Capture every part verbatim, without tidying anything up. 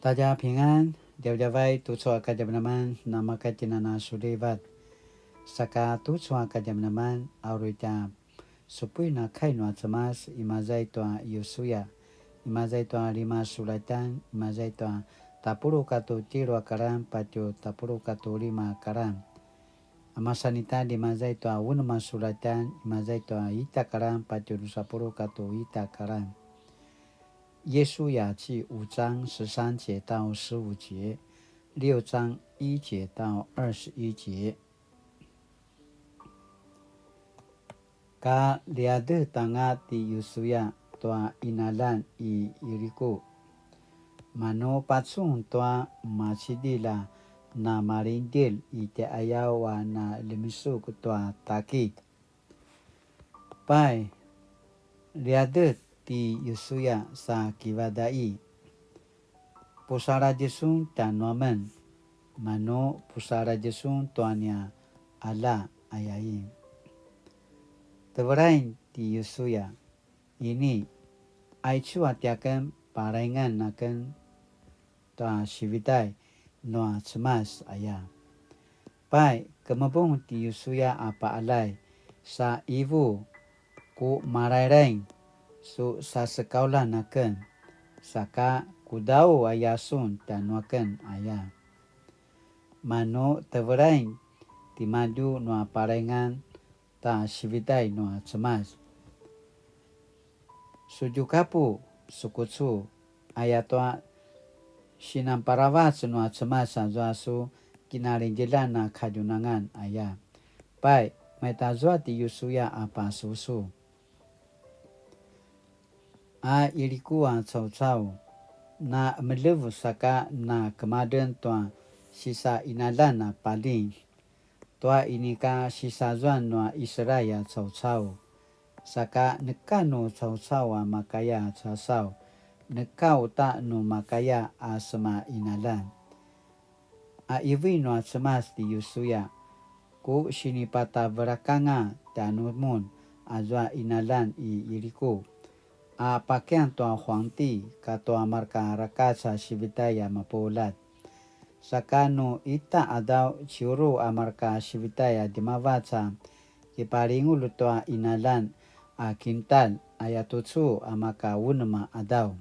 大家平安, djavadjavay tucu a kadjamadjaman, namakatjinana sulivat. Saka tucu a kadjamadjaman, a uri tja supuin a kai nua Cemas, imaza i tua Yusuya, imaza i tua lima sulatjan, imaza i tua tapuluq katua tjelu a karan, patje tapuluq katua lima a karan. A masan ita, imaza i tua unem a sulatjan, imaza i tua ita a karan, patje drusa puluq katua ita a karan. 约书亞記五章十三节到十五节，六章一节到二十一节。Ka ljiadet anga ti Yusuya tua qinaljan i Yiriku. Manu pacun tua macidilj a namalingdjelj i tjaiqayaw a na lemisuk tua takit. Pai, ljiadet ti Yusuya sa kivadaq i, pusaladj sun tjanuamen, manu pusaladj sun tua nia qalja, ayain. Tevelain ti Yusuya, ini, aicu a tiaken palaingan aken tua sivitai nua Cemas, aya. Pai, kemepung ti Yusuya a paqaljay, sa ivu, ku malailaing su sasekaulan aken, saka ku dau aya sun tjanuaken, aya. Manu tevelain timadju nua palaingan ta sivitai nua Cemas. Sutjukapu, sukucu, ayatua sinanparavac nua Cemas azua su kinalingdjeljan a kadjunangan, aya. Pai, maitazua ti Yusuya a pasusu. A Yiriku a caucau, na emeljev saka na kemadren tua sisaqinaljan a paljing, tua inika sisazuan nua Israil a caucau, saka neka nu caucau a makaya a casaw, neka uta nu makaya a semaqinaljan. A ivu nua Cemas ti Yusuya, ku sinipatavelak anga tjanumun azua qinaljan i Yiriku, a pakian tua huangti katua marka rakac a sivitai a mapuljat. Saka nu ita qadaw ciuru a marka sivitai a djemavac a kipalingulj tua qinaljan a kintalj, ayatucu a maka unem a qadaw.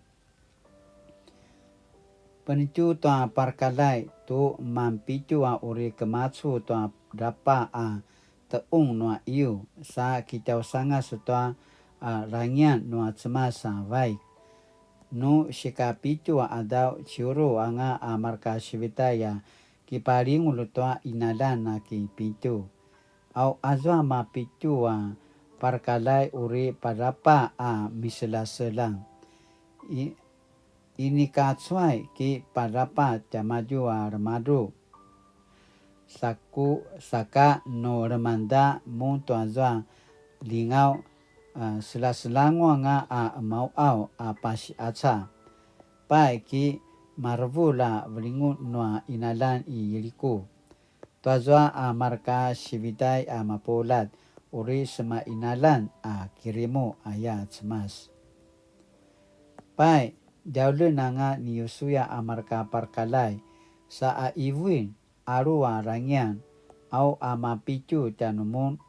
Penitju tua parakaljay tu manpitju a uri kemacu tua drapa a tequng nua iyu, sa kitjausangas tua a rangian nua Cemas a vaik. Nu sikapitju a qadaw ciuru anga a marka sivitai a kipalingulj tua qinaljan a kipitju. Au azua mapitju a parakaljay uri padrapa a miselaselang. I, inika cuay ki padrapa tiamadju a remadru. Saku, saka nu lemangda mun tuazua lingaw, a, selaselanguanga a emauaw a pasiqaca. Pai ki marevulj a velingun nua qinaljan i Yiriku. Tuazua a marka sivitai a mapuljat, uri semaqinaljan a kirimu, aya Cemas. Pai, djauljen anga ni Yusuya a marka parakaljay, sa a ivuin, alu a rangian, au a mapitju tjanumun,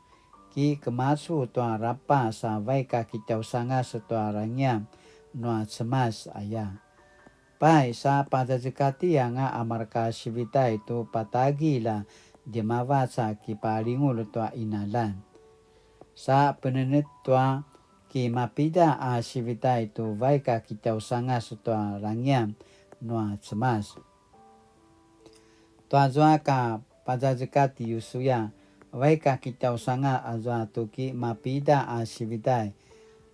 ki kemacu tua drapa sa vaik a kitjausangas tua rangian nua Cemas, aya. Pai, sa pazazekati anga a marka sivitai tu patagilj a djemavac a kipalingulj tua qinaljan. Sa penenet tua ki mapida a sivitai tu vaik a kitjausangas tua rangian nua Cemas. Tuazua ka pazazekati Yusuya, vaik a kitjausangas azua tu ki mapida a sivitai,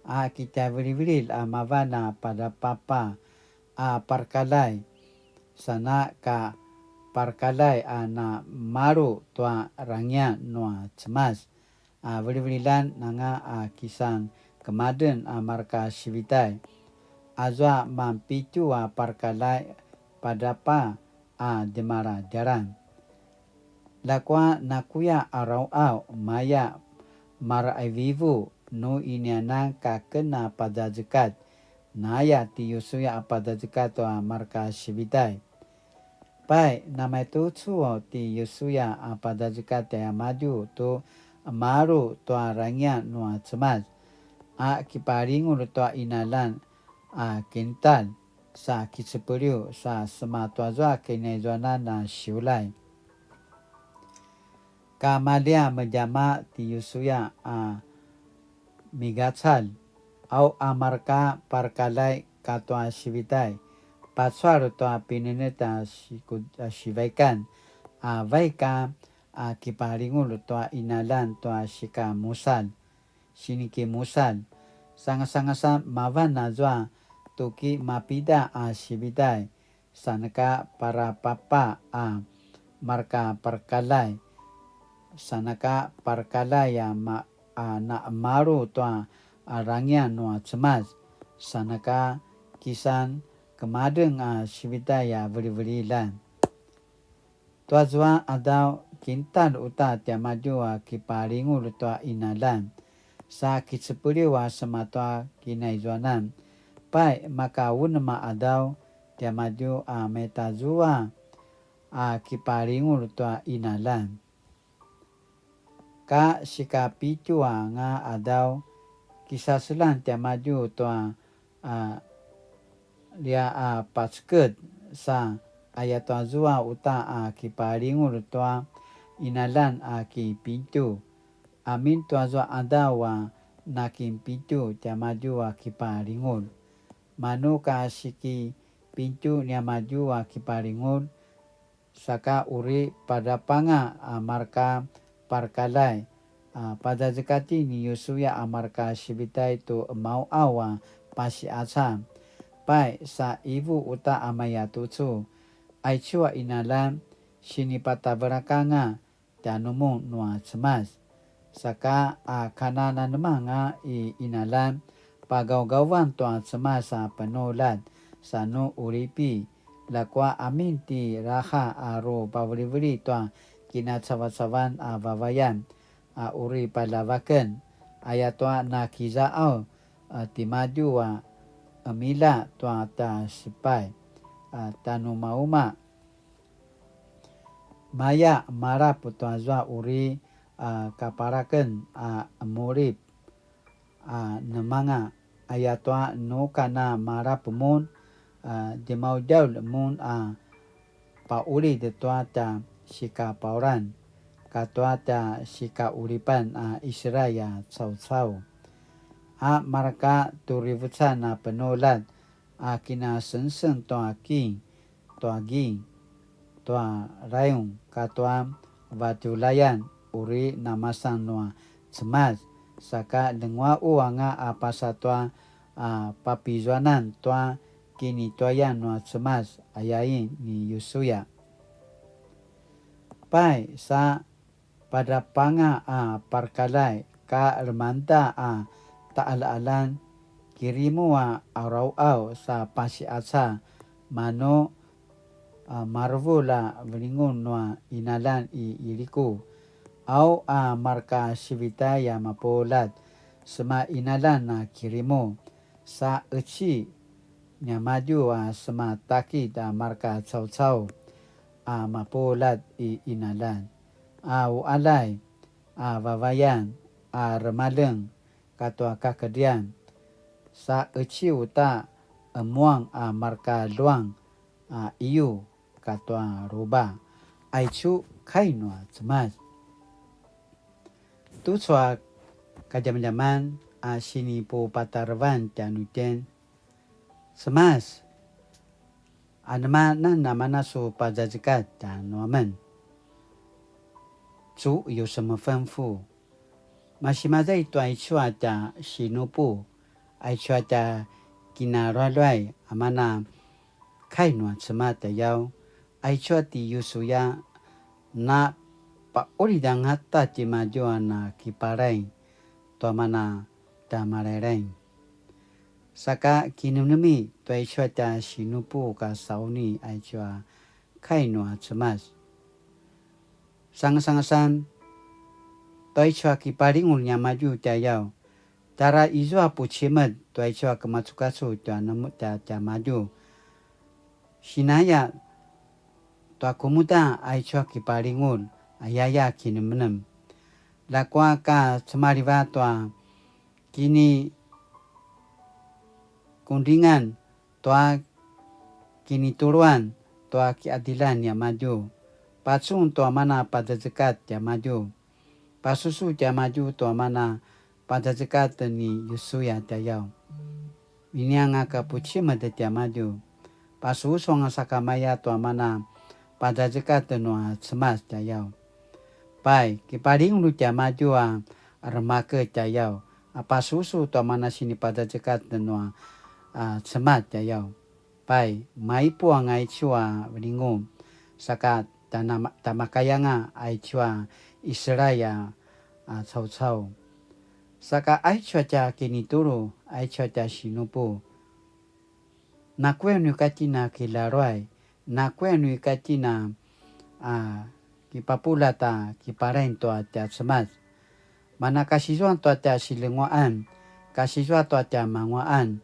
a kitjavilivililj a mavan a padrapapa a parakaljay, sana ka parakaljay a na malu tua rangian nua Cemas, a vilivililjan anga a kisan kemadren a marka sivitai, azua manpitju a parakaljay padrapa a djemaladjalan. Ljakua nakuya a rauqaw maya maraivivu nu inianan ka ken a pazazekatj, Naya ti Yusuya a pazazekatj tua marka sivitai. Pai, namaitucu ti Yusuya a pazazekatj tiamadju tu maru tua rangiyan nua Cemas, a kipalingulj tua inalan a kintalj, sa kicepeliw, sa sema tuazua kinaizuanan a siulay. Ka malia medjama ti Yusuya a migacalj, au a marka parkalay katua sivitai, pacual tua pinenetj a siku-, a sivaikan, a vaik a, a kipalingulj tua inalan tua sikamusalj, sinikimusalj, sangasangasan mavan azua tuki mapida a sivitai, sanaka parapapa a marka parkalay, sanaka parkalay a ma-, a namalu tua a rangiyan nua Cemas, sanaka kisan kemadeng a sivitai a velivelilan. Tuazua adaw kintalj uta tiamadju a kipalingulj tua inalan, sa kicepeliw a sema tua kinaizuanan. Pai, maka unem a adaw tiamadju a maitazua a kipalingulj tua inalan. Ka sikapitju anga adaw, kisaselan tiamadju tua a lia a paceked, sa ayatuazua uta a kipalingulj tua inalan a kipitju. Amin tuazua adaw a nakipitju tiamadju a kipalingulj. Manu ka sikipitju niamadju a kipalingulj, saka uri padrapanga a marka parkalay, a pazazekatj ni Yusuya a marka sivitai tu emauaw a pasiaca. Pai, sa ivu uta a mayatucu, aicu a inalan, sinipatavelakanga tjanumun nua Cemas. Saka a kanananemanga i inalan, pagawgawan tua Cemas a penuljat, sa nu uripi, ljakua amin ti Raha a ru paveliveli tua kinacavacavan a vavayan a uri paljavaken, ayatua nakizaaw a timadju a emila tua ta sepai a tanumauma. Maya malap tuazua uri a kaparaken a emulip a nemanga, ayatua nu kana malap mun a djemaudjaul mun a paulid tua tja sikapaulan katua tja sikaulipan a Israil a caucau. A marka turivucan a penuljat a kinasengseng tua king, tua ging, tua rayung katua vatjulayan uri namasan nua Cemas, saka ljenguaqu anga a pasa tua a papizuanan tua kinituayan nua Cemas, ayain ni Yusuya. Pai sa padrapanga a parkalay ka lemangeda a taqaljaqaljan, kirimu a arauaw sa pasiaca, manu a marvul a velingun nua inalan i Yiriku, au a marka sivitai a mapuljat, sema inalan a kirimu, sa qeci niamadju a sema takit a marka caucau a mapuljat i inalan, a uqaljay, a vavayan, a remaljeng katua kakedrian, sa qeci uta emuang a marka luang a iyu katua ruba. Aicu kai nua Cemas. Tucu a kadjamadjaman a sinipupatarevan tjanuitjen, Cemas, anema nan a mana su pazazekatj tjanuamen? 主有什么吩咐？ Masimaza i tua aicu a tja sinupu, aicu a tja kinalualuay a mana kai nua Cemas tjayaw, aicu a ti Yusuya na paqulid angata timadju a na kipalay tua mana tja malaylay. Saka kinemnemi tua aicu a tja sinupu ka sauni aicu a kai nua Cemas. Sangasangasan tua aicu a kipalingulj niamadju tjayaw, Tjara izua pucimed tua aicu a kemacukacu tua nemu-, tia, tiamadju. Sinaya tua kumuda aicu a kipalingulj, ayaya kinemnem. Ljakua ka cemalivat tua kinikundringan tua kinituluan tua kiqadilan niamadju. Pacun tua mana pazazekatj tiamadju. Pasusu tiamadju tua mana pazazekatj ni Yusuya tjayaw. Inianga ka pucimed tiamadju. Pasusu anga sakamaya tua mana pazazekatj nua Cemas tjayaw. Pai, kipalingulj tiamadju a remaket tjayaw, a pasusu tua mana sinipazazekatj nua, a, Cemas tjayaw. Pai, maipuq anga aicu a velingu, saka tana-, tamakayanga aicu a Israil a, a, caucau. Saka aicu a tja kinitulu, aicu a tja sinupu. Nakuya nu ika tjen a kilaruay, nakuya nu ika tjen a, a, kipapuljat a kiparain tua tja Cemas. Mana kasizuan tua tja silenguaqan, kasizuan tua tja manguaqan,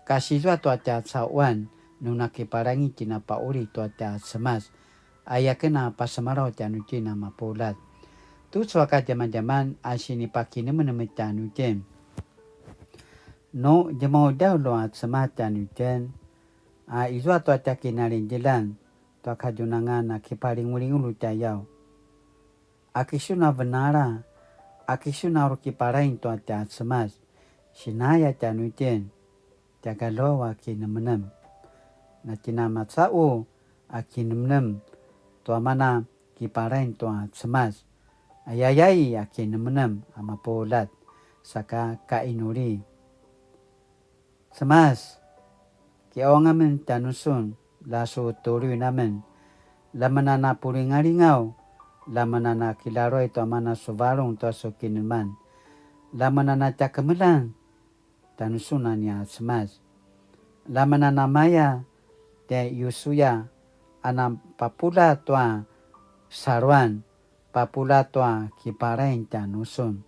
kasizuan tua tja cauan, nu nakiparaing tjen a pauli tua tja Cemas. Aya ken a pasemalaw tjanuitjen a mapuljat. Tucu a kadjamadjaman a sinipakinemenem tjanuitjen. Nu djemaudjaw lua Cemas tjanuitjen, a izua tua tja kinalidjilan, tua kadjunangan a kipalingulingulj tjayaw. Aki sun a venala, aki sun a uri kiparain tua tja Cemas, sinaya tjanuitjen, tja galjuaw a kinemenem. Na tjen a macaqu a kinemenem, tua mana kiparain tua Cemas, ayayay a kinemenem a mapuljat, saka kainuli. Cemas, kiqaung amen tjanusun, la su tuluin amen. La men a na pulingalingaw, la men a na kilaruay tua mana su varung tua su kinemenem. La men a na tja kemeljang, tjanusun a nia Cemas. La men a na maya, tjai Yusuya, a na papuljat tua saluan, papuljat tua kiparain tjanusun.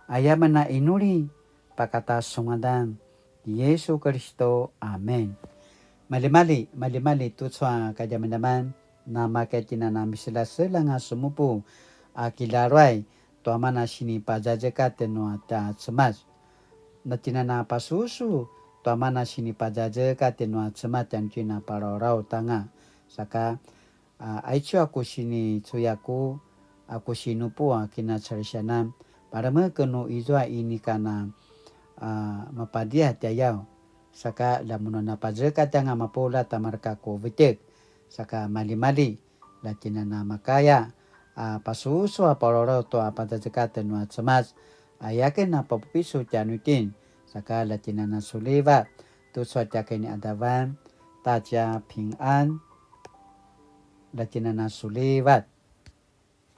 Aya men a inuli, pakata su ngadan ti Yesu Kiristu. Amen. Maljimalji, maljimalji tucu a kadjamadjaman, na makaya tjen a na miselaselang a semupu a kilaruay, tua mana sinipazazekatj nua tja Cemas. Na tjen a na pasusu, tua mana sinipazazekatj nua Cemas tjanuitjen a palawlaw tanga. Saka a, aicu a ku sinicuyaku, a ku sinupu a kinacalisianan, palemeken nu izua inika na, a, mapadia tjayaw, saka la mun a na pazekatj anga mapuljat a mareka ku vetjek, saka maljimalji, la tjen a na makaya, a, pasusu a palawlaw tua pazazekatj nua Cemas, aya ken a papupisu tjanuitjen, saka la tjen a na suliva, tucu a tja kiniqadavan, ta tja pingan, la tjen a na sulivat.